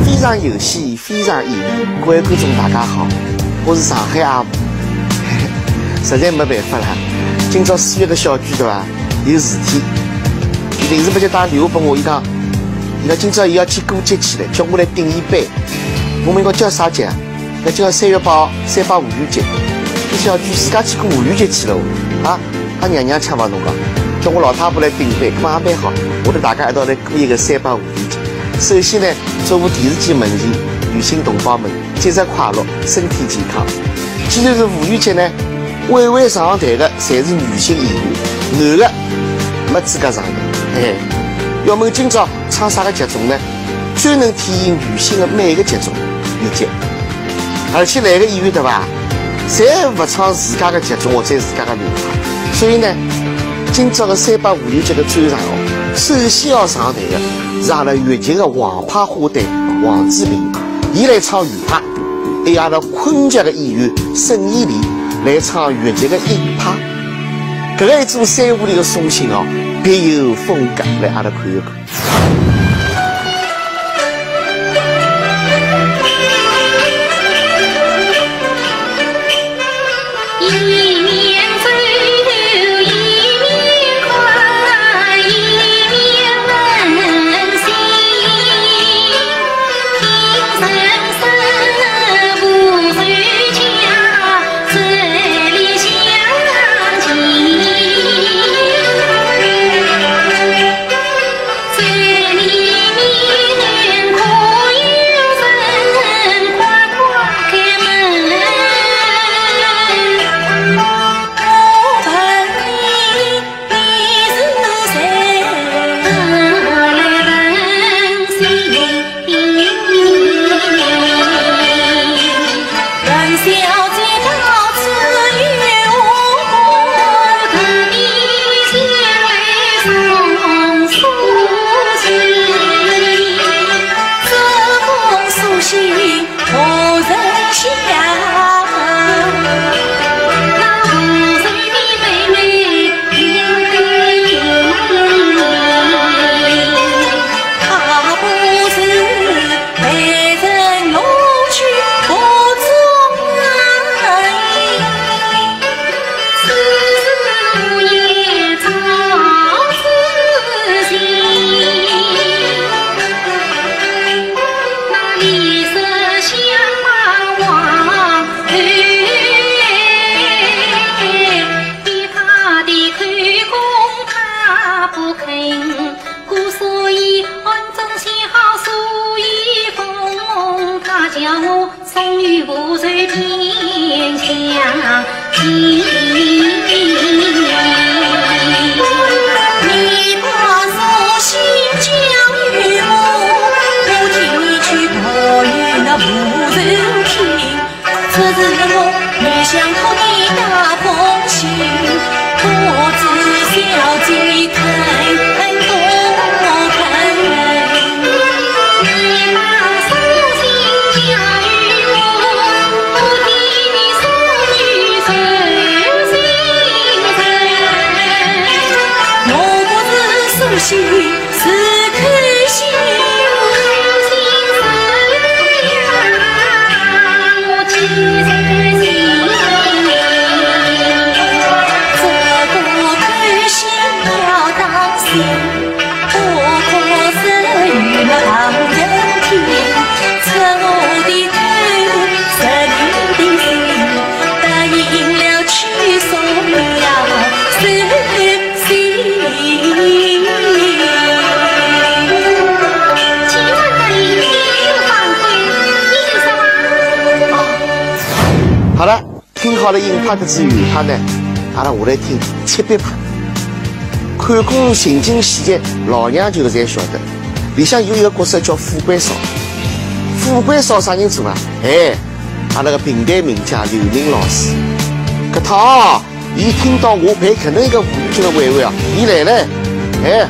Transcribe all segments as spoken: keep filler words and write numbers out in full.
非常有戏，非常有味，各位观众大家好，我是上海阿婆，实在没办法了。今朝四月个小鬼对伐？有事体，临时勿接打电话拨我，伊讲，伊讲今朝伊要去过节去了，叫我来顶伊班。我问伊讲叫啥节啊？ 搿叫三月八号，三八妇女节。搿小鬼自家去过妇女节去了哦，啊，阿娘娘腔伐侬讲，叫我老太婆来顶班，搿么也蛮好，我搭大家一道来过一个三八妇女节。首先呢，做部电视机门前，女性同胞们，节日快乐，身体健康。既然是妇女节呢，位位上台的侪是女性演员，男的没资格上台。哎，要么今朝唱啥个节种呢？ 专门体现女性的美的节种，越剧。而且来个演员对伐，侪勿唱自家的节种或者自家的流派。所以呢，今朝个三八妇女节个专场哦，首先要上台的是阿拉越剧的王牌花旦王志平，伊来唱原派，还有阿拉昆剧的演员沈怡丽来唱越剧的硬派。搿个一组三胡里的苏醒哦，别有风格，来阿拉看一看。好了，听好了硬派搿支原派呢，阿拉下来听七八派。看过情景喜剧，老娘舅侪晓得。里向有一个角色叫富贵嫂。富贵嫂啥人做啊？哎，阿拉个评弹名家刘明老师。搿趟啊，伊听到我陪搿能一个妇女节个晚会啊，伊来了。哎，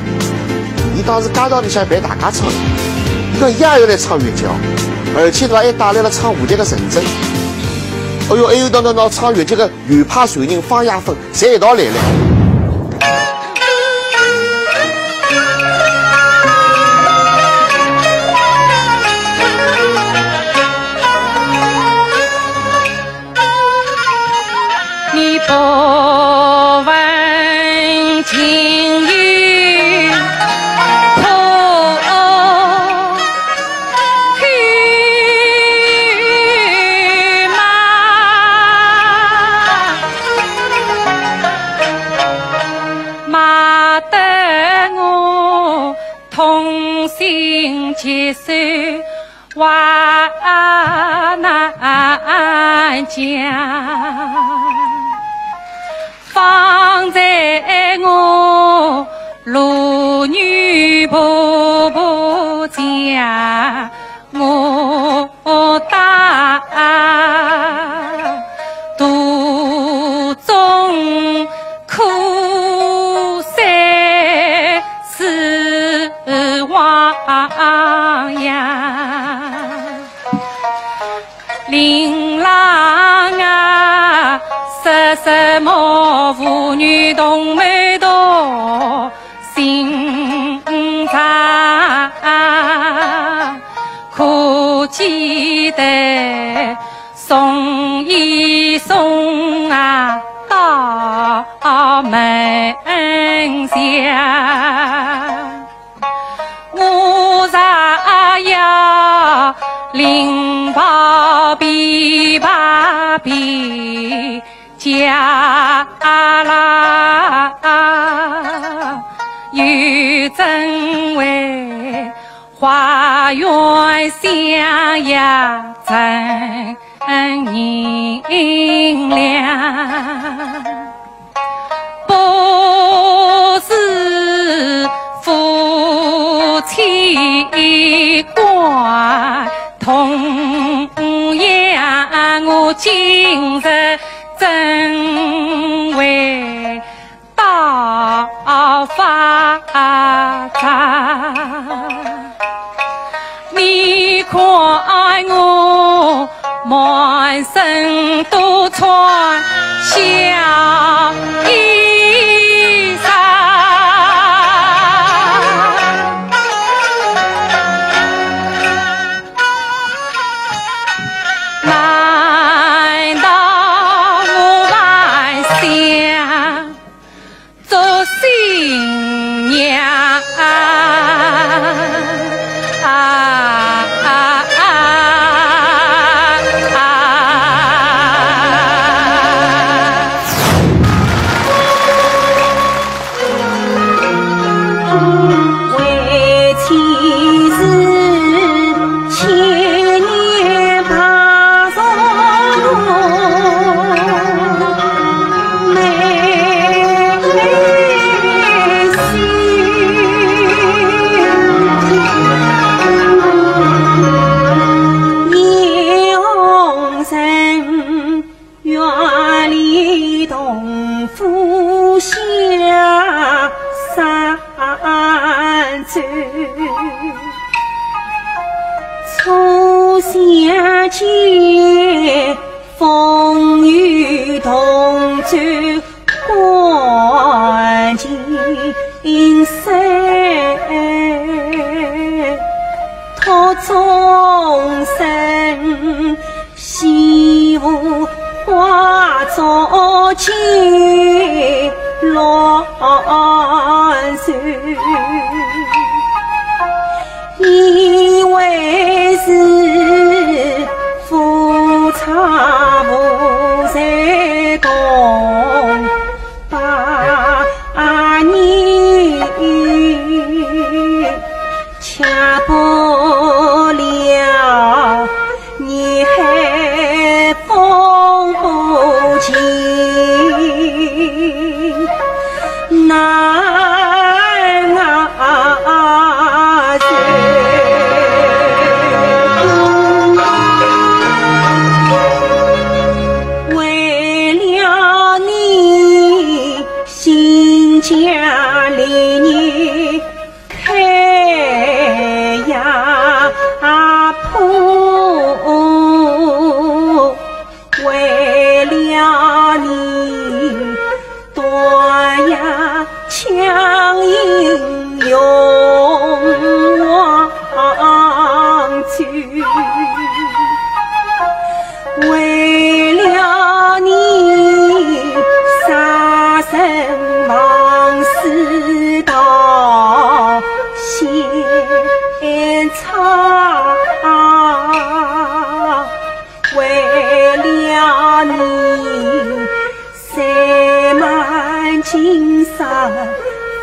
伊当时街道里向陪大家唱，伊讲伊也要来唱越剧哦，而且对伐，还带来了唱蝴蝶个陈真。哎哟，还有到到到唱越剧个，又派传人方亚芬，侪一道来了。你不问情由。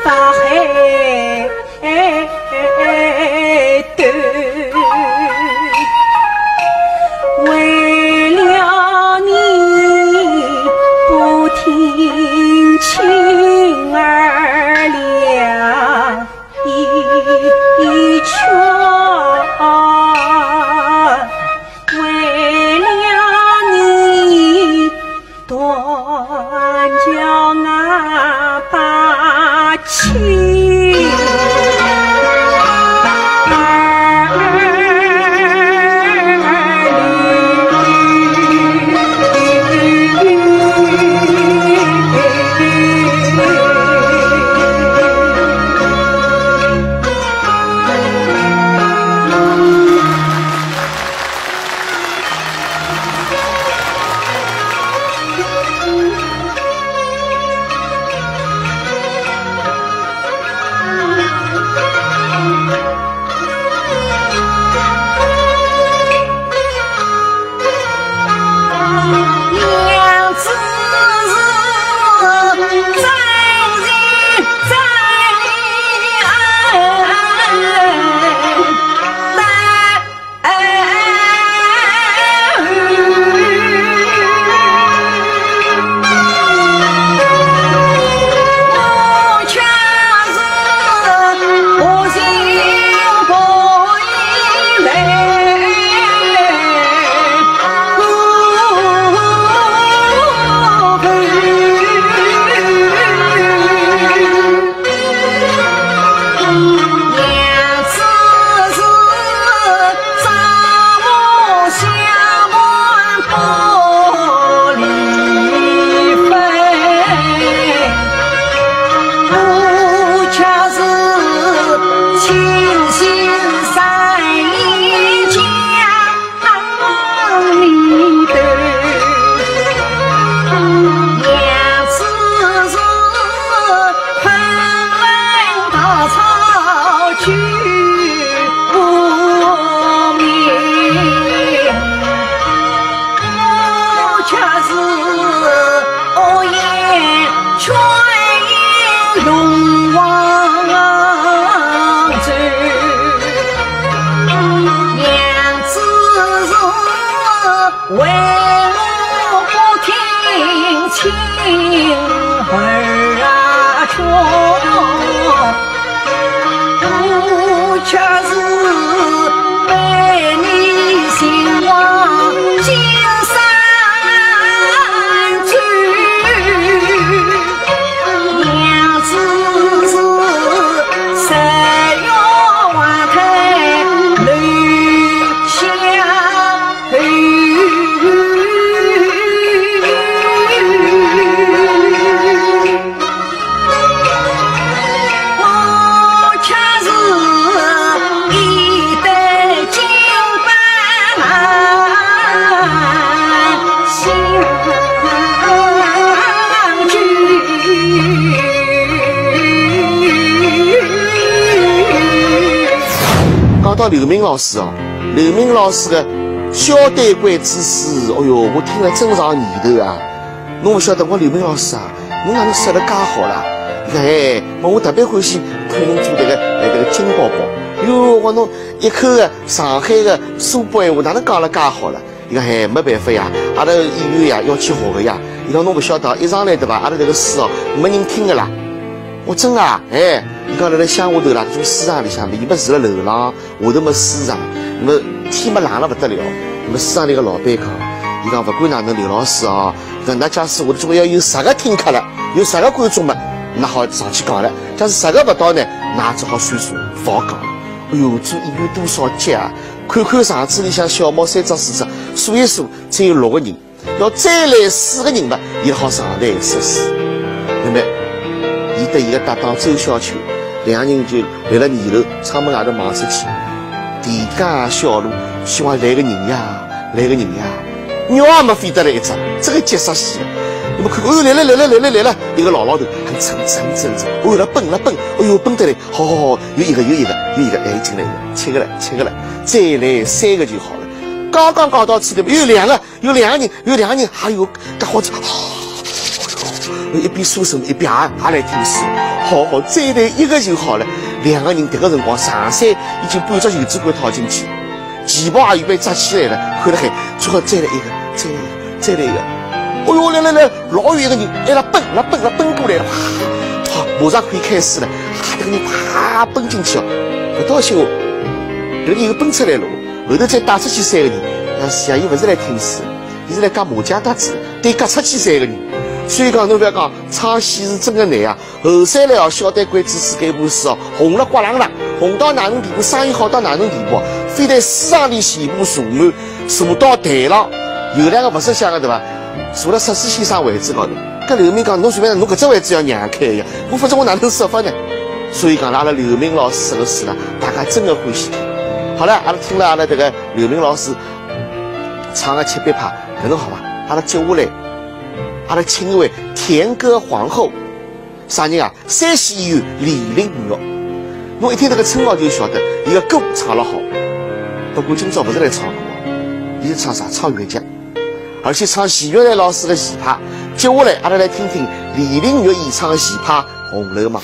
发黑头，为了你不听青儿俩一劝，为了你 断桥俺把情。为我不听青儿啊劝，我却是被你心慌心散去。 娘子是十月花开楼下头。我却是一对金簪相 讲到刘明老师哦，刘明老师个《小对闺之诗》，哦哟，我听了真上念头啊！侬勿晓得我刘明老师啊，侬哪能说得介好啦？你看，哎，我特别欢喜看侬做迭个，哎，迭个金宝宝。哟，我侬一口个上海个苏北闲话，哪能讲了介好了？ 伊讲，嘿，没办法呀，阿拉演员呀，要去学个呀。伊讲，侬勿晓得，一上来对伐，阿拉迭个书哦，没人听个啦。我真个啊，哎，伊讲辣辣乡下头啦，搿种书场里向，伊么住辣楼浪，下头么书场，那么天么冷了勿得了。那么书场里个老板讲，伊讲，勿管哪能，刘老师啊，伊讲，㑚假使下头总归要有十个听客了，有十个观众嘛，㑚好上去讲了。假使十个勿到呢，㑚只好算数，勿好讲了。哎哟，做演员多少急啊！ 看看场子里向小猫三只四只，数一数，只有六个人，要再来四个人嘛，伊好上台说书。那么，伊搭伊个搭档周小秋，两人就立辣二楼窗门外头望出去，田间小路，希望来个人呀，来个人呀，鸟也没飞得来一只，这个急煞死了。那么看，哦，来了，来了，来了，来了，一个老老头，很沉，沉，沉，沉，哦，辣奔，辣奔，哎哟，奔得来，好，好，好， 有一个，有一个，有一个，哎，进来一个，七个了，七个了，再来三个就好了。刚刚讲到此地，有两个，有两个人，有两个人，还有，搿好子，一边说书一边也也来听书。好好，再谈一个就好了。两个人迭个辰光，上山已经半只袖子管套进去，旗袍也预备扎起来了，看了海，最好再来一个，再来一个，再来一个。哦哟，来来来，老远一个人，哎，伊拉奔，伊拉奔，伊拉奔过来了，啪，啪，马上可以开始了。啊，迭个人啪奔进去哦，勿道兴哦，迭个人又奔出来了，后头再带出去三个人，啊，是啊，伊勿是来听书，伊是来夹麻将搭子，对，夹出去三个人。所以讲，侬勿要讲，唱戏是真个难啊。 后山来哦，晓得关注世界部书哦，红了刮浪浪，红到哪能地步，生意好到哪能地步，非但书场里全部坐满，坐到台浪，有两个勿识相个对伐？坐了石狮先生位置高头。搿刘明讲，侬随便侬搿只位置要让开呀，我反正我哪能说法呢？所以讲，阿拉刘明老师搿个书啦，大家真个欢喜听。好了，阿拉听了阿拉迭个刘明老师唱个《七百拍》，搿能好伐？阿拉接下来，阿拉请一位甜歌皇后。 啥人啊？山西演员李玲玉。侬一听迭个称号就晓得，伊个歌唱了好。不过今朝勿是来唱歌，伊是唱啥？唱越剧，而且唱徐云雷老师的徐派。接下来，阿拉来听听李玲玉演唱的徐派《红楼梦》。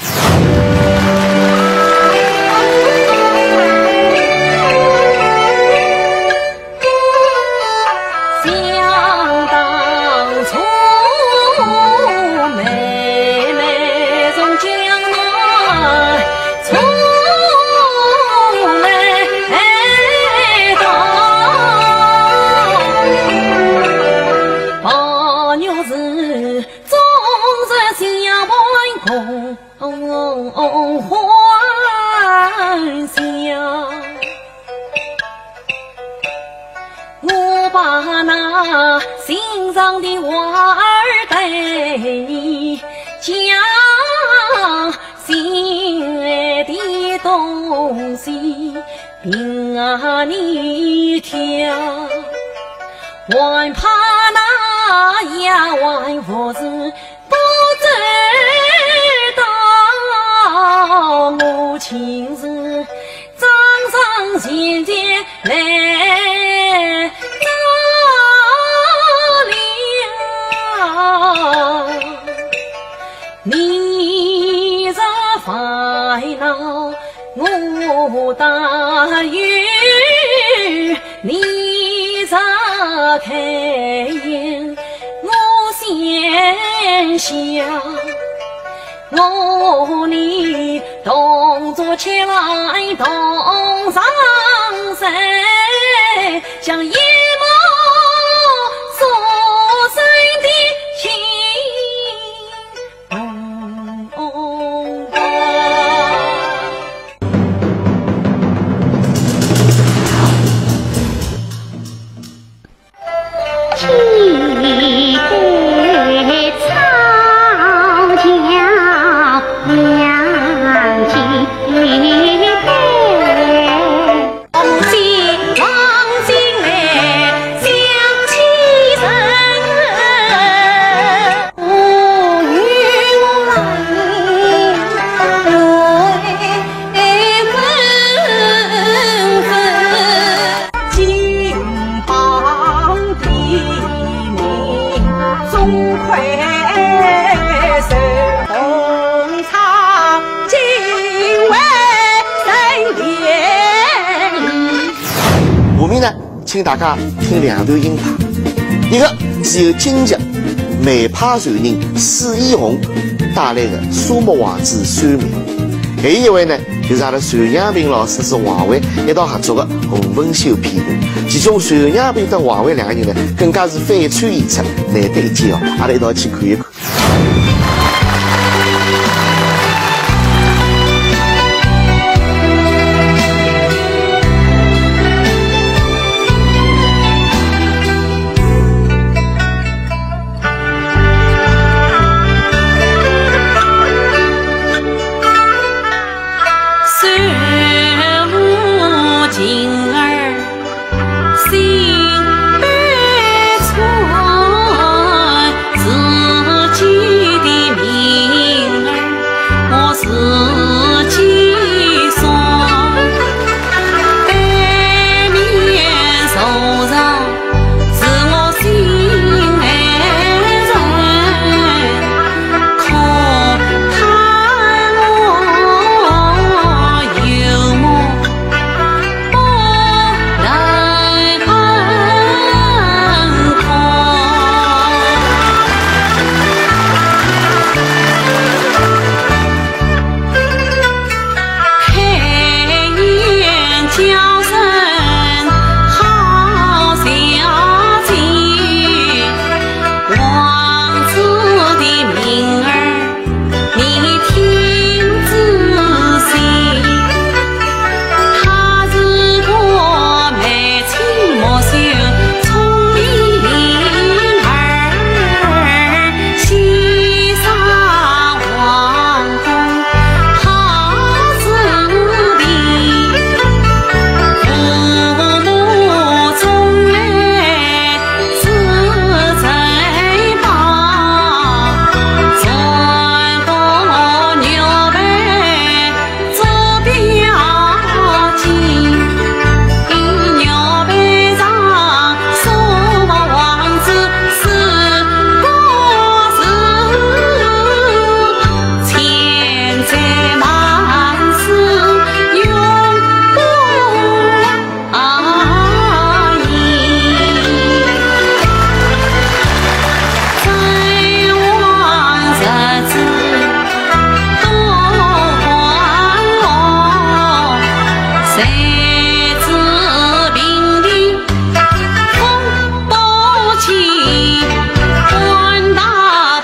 下面呢，请大家听两段音乐，一个是由京剧梅派传人史一红带来的《沙漠王子》首名，还有一位呢， 就是阿拉隋阳平老师搭王慧一道合作的《洪文秀》片段。其中隋阳平搭王慧两个人呢，更加是反串演出，难得一见哦。阿拉一道去看一看。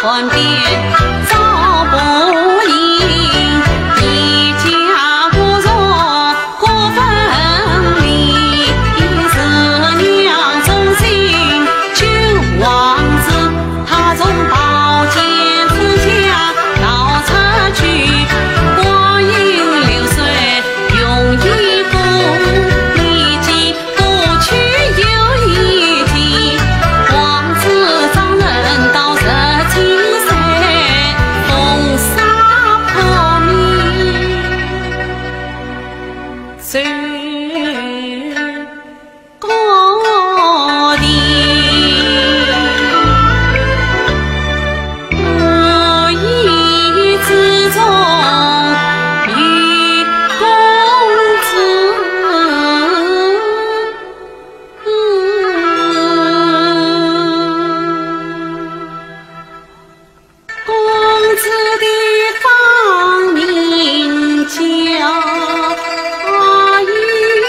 岸边照不应，一家不容各分离。十年忠心救王子，他从宝剑之下逃出去。光阴流水永一步，历经 过去有一天，王子丈人到十七岁，风沙扑面，谁过的？无意之中，与公子 公子的芳名叫伊丽。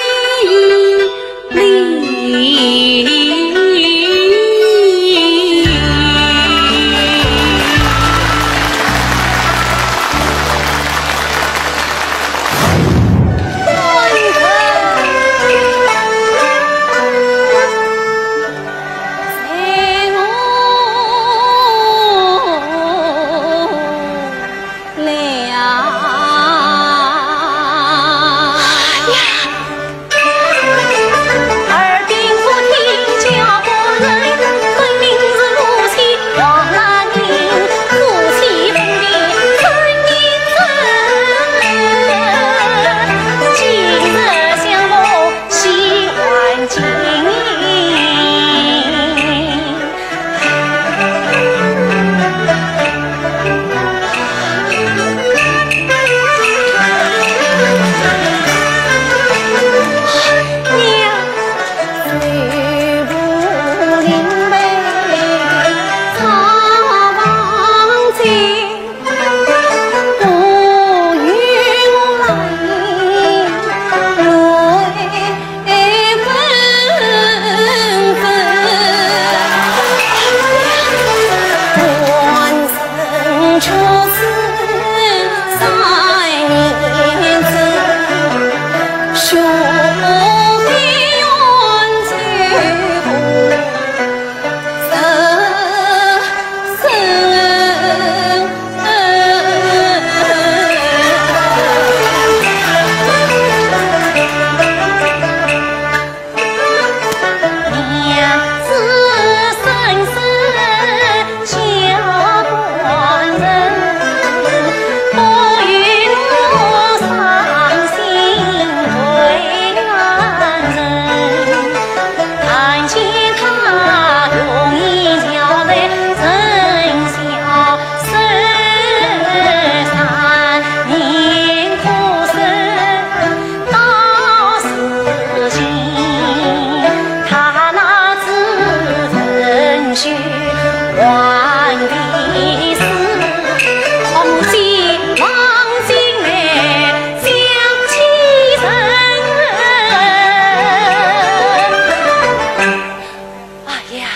哎呀，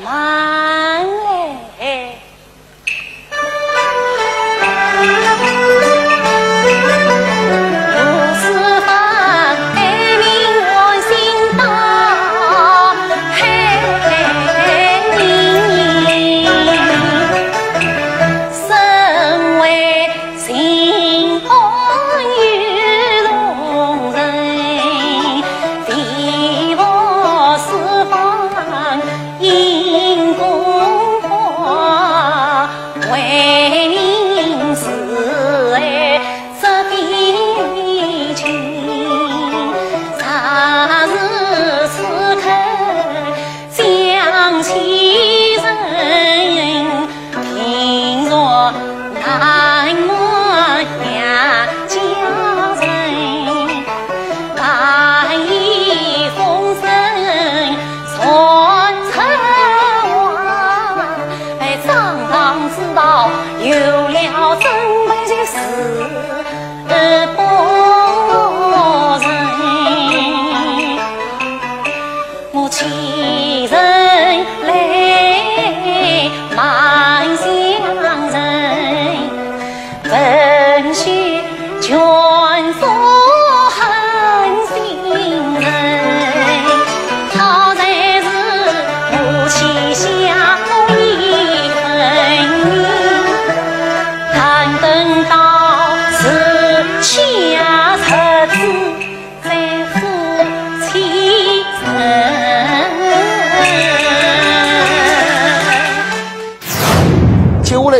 慢嘞！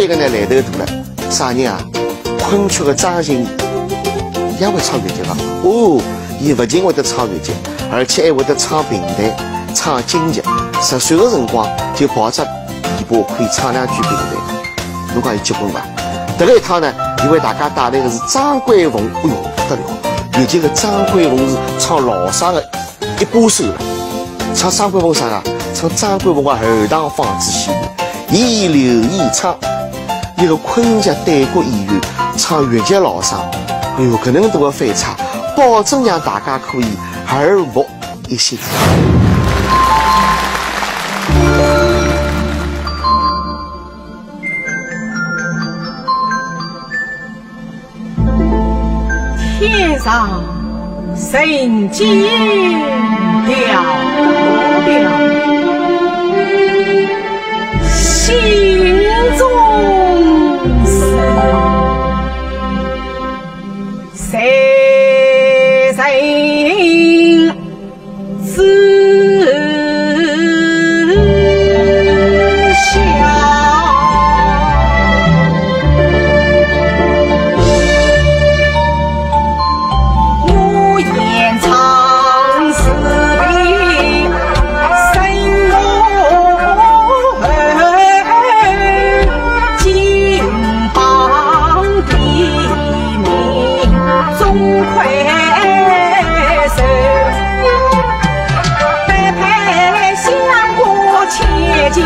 搿个呢来头大了，啥人啊？昆曲个张琴也会唱越剧啊？哦，伊勿仅会得唱越剧，而且还会得唱评弹、唱京剧。十岁个辰光就抱只琵琶可以唱两句评弹，侬讲伊结棍伐？迭个一趟呢，伊为大家带来个是张桂凤，哎哟，勿得了，越剧个张桂凤是唱老生个 一把手了。唱张桂凤啥啊？唱张桂凤个《后堂坊子戏》，一流演唱。一个昆剧对角演员唱越剧老生，哎哟，搿能大个反差，保证让大家可以耳目一新。 天上人间调调，心中事，谁人 知晓。我言唱是为生我金榜题 名终快寿，白头相国千金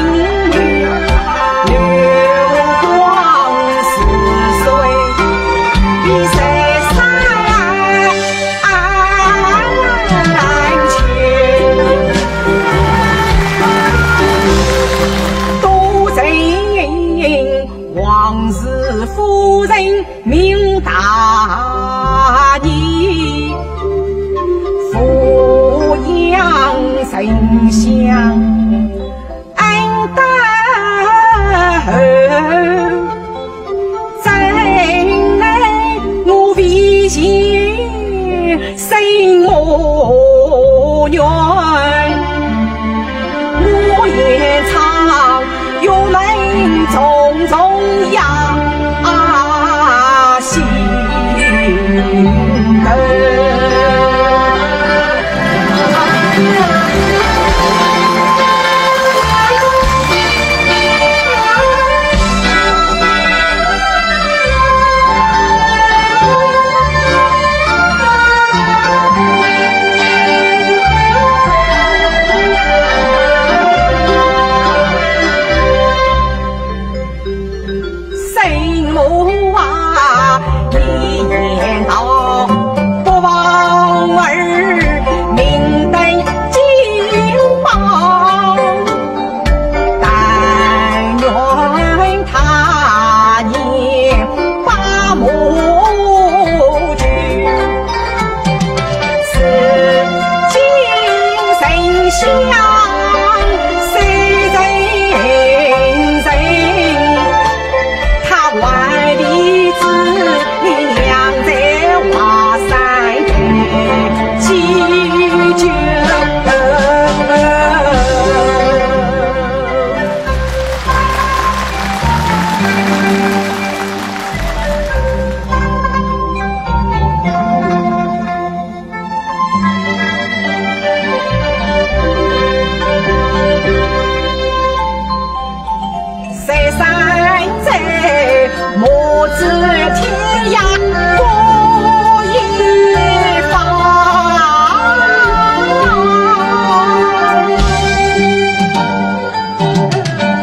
女，流光似水，比谁山前。多情 王氏夫人命大义，抚养丞相恩德厚，怎奈我未曾伸母愿。我言唱 玉门重重压心头。 生母啊，一言道，不望儿命登金榜，但愿他年把母救。 如今丞相谁人认？他还未知，你娘在华山的急救。 谁山在，母子天涯各一方。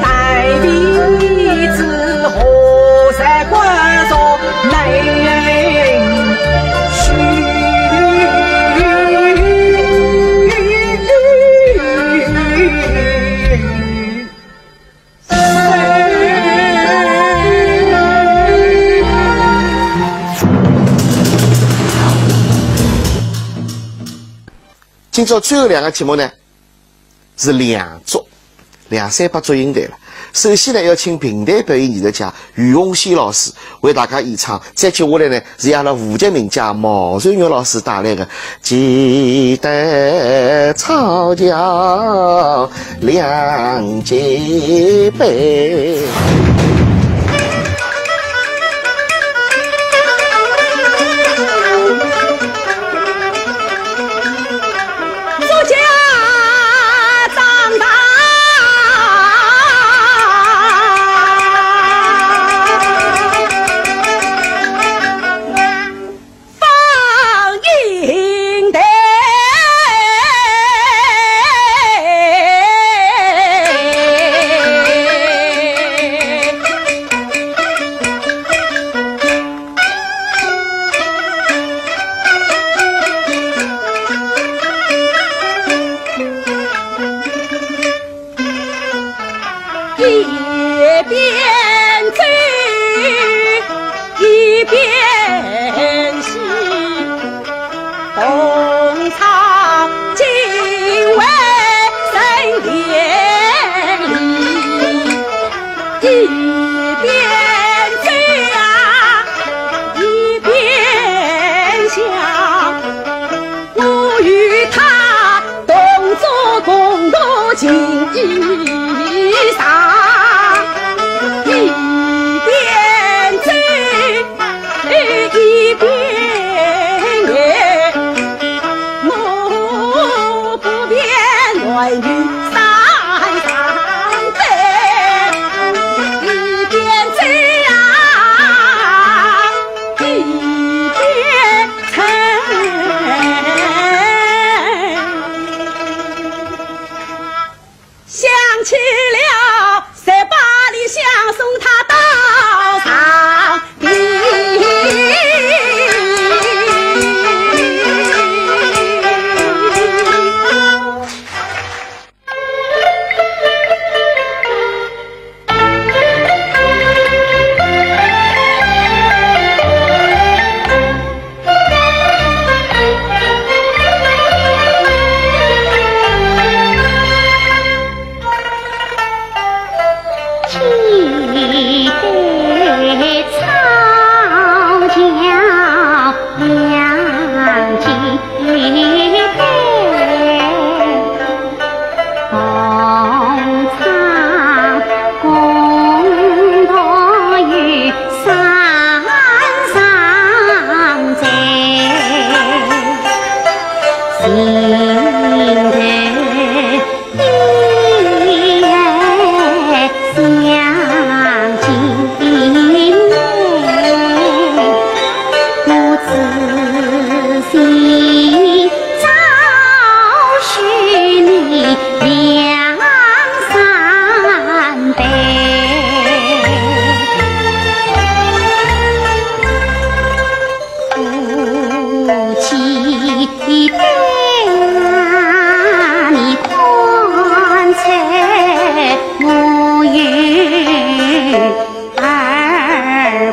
待弟子何在，关照门序。 今朝最后两个节目呢，是两组，两三百祝英台了。首先呢，要请评弹表演艺术家于洪喜老师为大家演唱。再接下来呢，是阿拉无极名家毛瑞玉老师带来的《几代草桥两节背》。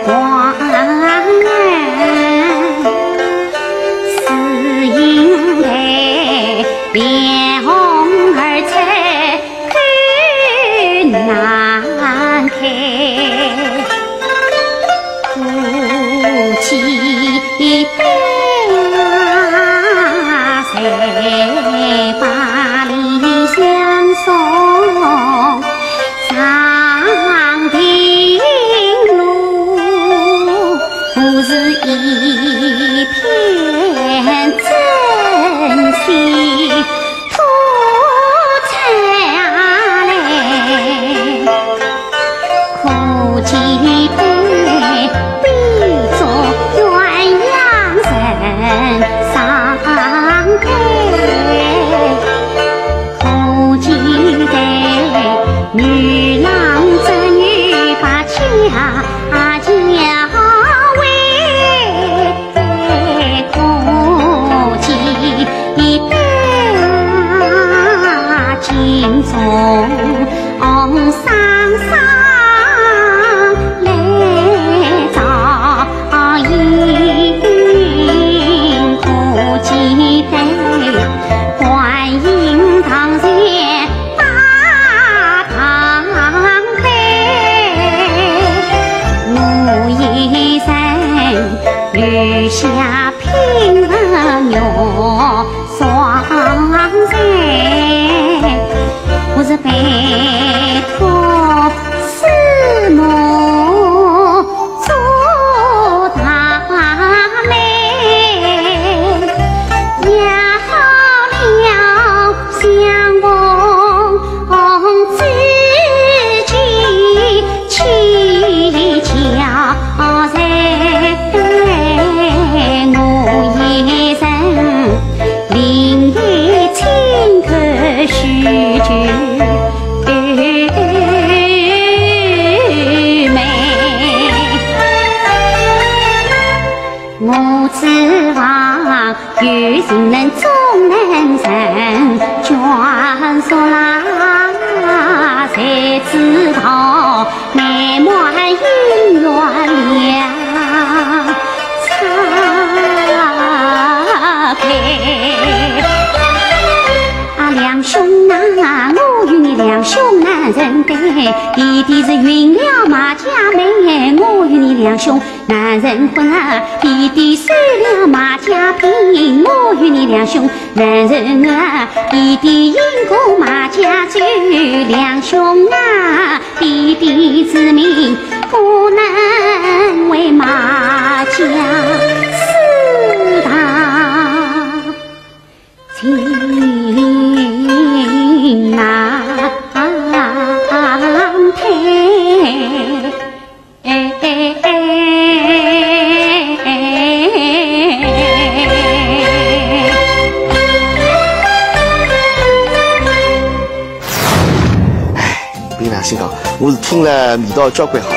光，四影台，连红儿彩，口难开。夫妻对啊，谁把梨香送 上庭路，不是一片真心吐出来，可见得比作鸳鸯人上配。 可见得女郎织女把家教会，可见得金钟双双来照应，可见得 观音堂前把堂杯，我一人留下品文玉双醉，我是拜托师母 做大媒，约好了相逢之期，去交代。我一人另有亲眷许久。 我指望有情人终能成眷属啦，谁知道美满姻缘两 拆开。啊，梁兄啊，我与你两兄难成对，弟弟是运了马家媒，我与你两兄难成婚啊。弟弟收了马家聘，我与你两兄难成啊。弟弟饮过马家酒，梁兄啊， 弟弟之命不能为马家私堂情难退。 凭良心讲，我是听了味道交关好了。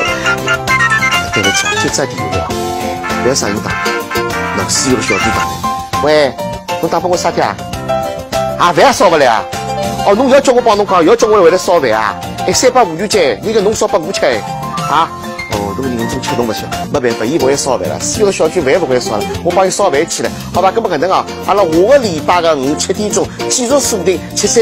对勿起啊，就只电话啊，勿要声音大，老师有个小地方。喂，侬打拨我啥体啊？啊，饭也烧勿来啊？哦，侬要叫我帮侬讲，要叫我回来烧饭啊？哎，三百五十斤，侬搿侬烧拨我吃哎？啊？哦，侬人真吃东勿消，没办法，伊勿会烧饭了，四月个小区饭勿会烧了，我帮伊烧饭去了，好吧？搿么搿能啊，阿拉下个礼拜个五七点钟继续锁定七三